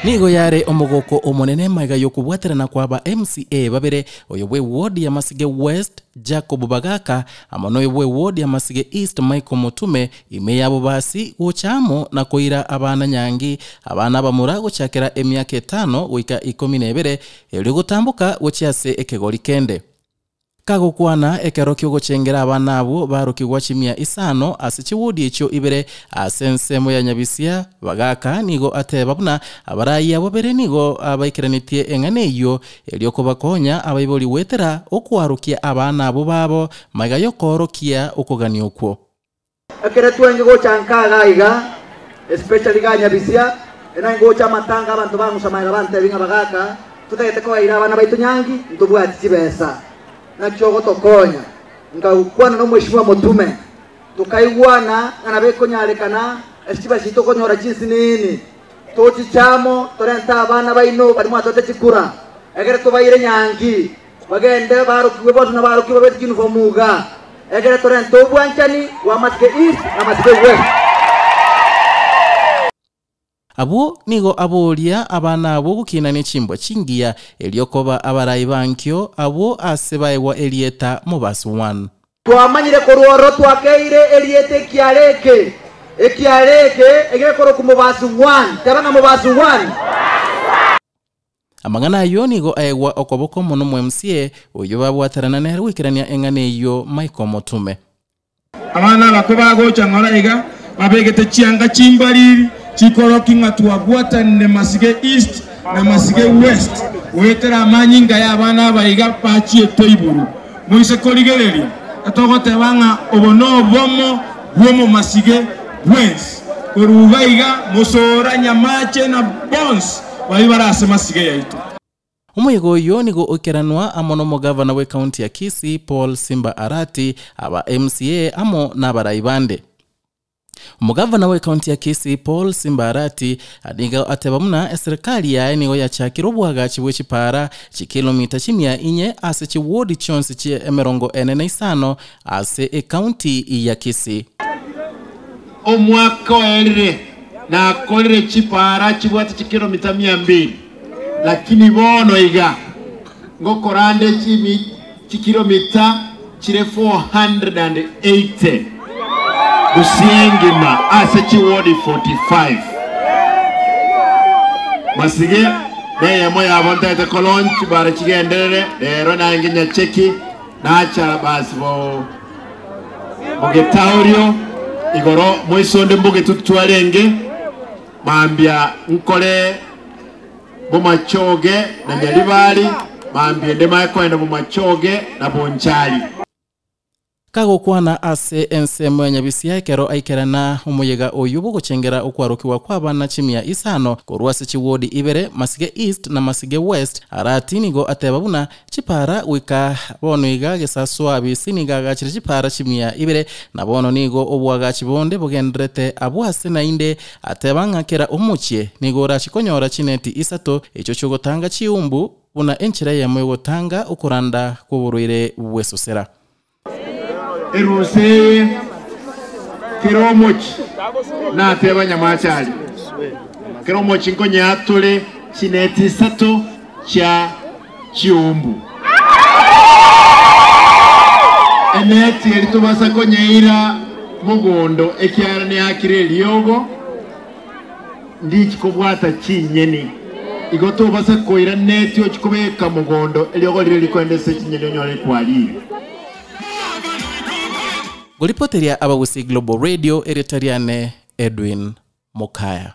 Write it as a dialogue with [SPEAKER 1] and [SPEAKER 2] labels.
[SPEAKER 1] Nigo yare omogoko omonene magega y'okobwaterana kwa aba MCA babere, oyo bwe ward ya Masige West, Jacob Bagaka, amo noyo bwe ward ya Masige East, Michael Mutume, ime ya Bobasi, gocha amo na koira abana nyangi, abana abamura gochakera emiaka etano goika ikomi na ebere, erio gotamboka gochia ase ekegori kende. Kagokwana ekero ki'ogochengera abana abwo barokigwa chimia isano ase chiwodi echio ibere ase ensemo ya Nyabisia, Bagaka nigo ateba buna abarai abwo babere nigo baikeranetie eng'ana eyio erio kobakonya abaibori goetera okwarokia abana abwo babo magega y'okoorokia okogania okwo.
[SPEAKER 2] Ekero twenge gocha nka iga iga, especially iga Nyabisia, ere ngocha amatanga abanto bang'usa magega bantebia ng'a bagaka, totagete koeira abana baito nyangi, ntobwati chibesa. Naki ogotokonya? Nkakwana nomweshimiwa Motume, tokaigwana ng'a nabo ekonyarekana ase chibesa chiria tokonyora chinsinini, tochiche amo torente abana baino baria mwatoete chikura, egere tobaire nyangi. Bagende barokigwe bonsi na barokigwe babete chinifomu iga, ekere torente obwanchani bwa Masike East na Masike West.
[SPEAKER 1] Abwo nigo aboria abana abwo gokina ne chimbwa chingiya, erio koba abarai bankio, abwo ase baegwa erieta Mobasi One.
[SPEAKER 2] Twamanyire korwa ororo twakeire erieta ekiara eke, ekiara eke egekorokwa Mobasi One. Teba ng'a Mobasi One.
[SPEAKER 1] Amang'ana ayio nigo aegwa okoboko mono moMCA oyio babwaterana nere goikerania eng'ana eyio Michael Motume.
[SPEAKER 3] Abana abakwe bagocha ng'ora iga, babegete chianga chimbariri chikorokia ng'a twabwatanire Masige East na Masige West goetera amanyinga y'abana aba iga bachiete iburu. Moise korigereria, togoteba ng'a obo nobomo bw'omomasige bwensi, korwa iga iga Mosora, Nyamache na bonsi baria bare ase masige yaito.
[SPEAKER 1] Omoyega oyio nigo oikeranwa amo nomogavana bw'ecounty ya Kisii Paul Simba Arati, aba MCA amo nabarai bande. Omogavana bw'ecounty ya Kisii Paul Simba Arati nigo ateba buna eserekari yaye nigo yachakire oboagachi bwe chipaara chikilomita chimia inye ase chiwodi chionsi chie emerongo ene na isano ase ecounty ya Kisii.
[SPEAKER 3] Omwaka oerire nakorire chipaara chibwate chikilomita mia mbili, lakini bono iga ngokora nde chikilomita chire 480 Gusii engima ase chiwodi 45. Masige neyemo yabo ntagete kolaunch chibara chigenderere, rero naende Nyacheki nacha basi bo Bogetaurio igoro moisonde mbogetutu arenge, mambia nkore bomachoge na Nyaribari, mambia ende mae koenda bomachoge na Bonchari.
[SPEAKER 1] Kagokwana ase ensemo ya Nyabisia ekero aikerana omoyega oyio bw'ogochengera okwarokigwa kw'abana chimia isano korwa ase chiwodi ibere, Masige East na Masige West, Arati nigo ateba buna Chipara goika bono iga gesasoa Abisi nigo agachire chipara chimia ibere, na bono nigo oboagachi bonde bogendererete abwo ase naende ateba ng'a kera omochie nigo orachie konyora chineti isato echio chi'ogotanga chiumbu buna enchera eyemo y'ogotanga okoranda kw'oborwaire bw'esosera.
[SPEAKER 3] Erusa eye kera omochie nateba nyamache aria, kera omochie nkonyeatore chineti isato chia chiumbu. Eneti eria tobasa konyeira mogondo ekiagera neakire eriogo, ndichi kobwata chinyeni. Igo tobasa koira neti ochie kobeka mogondo eriogo riria rikoenda ase chinyeni onyore kwarire.
[SPEAKER 1] Ngoripoteria Abagusii Global Radio, erieta riane Edwin Mokaya.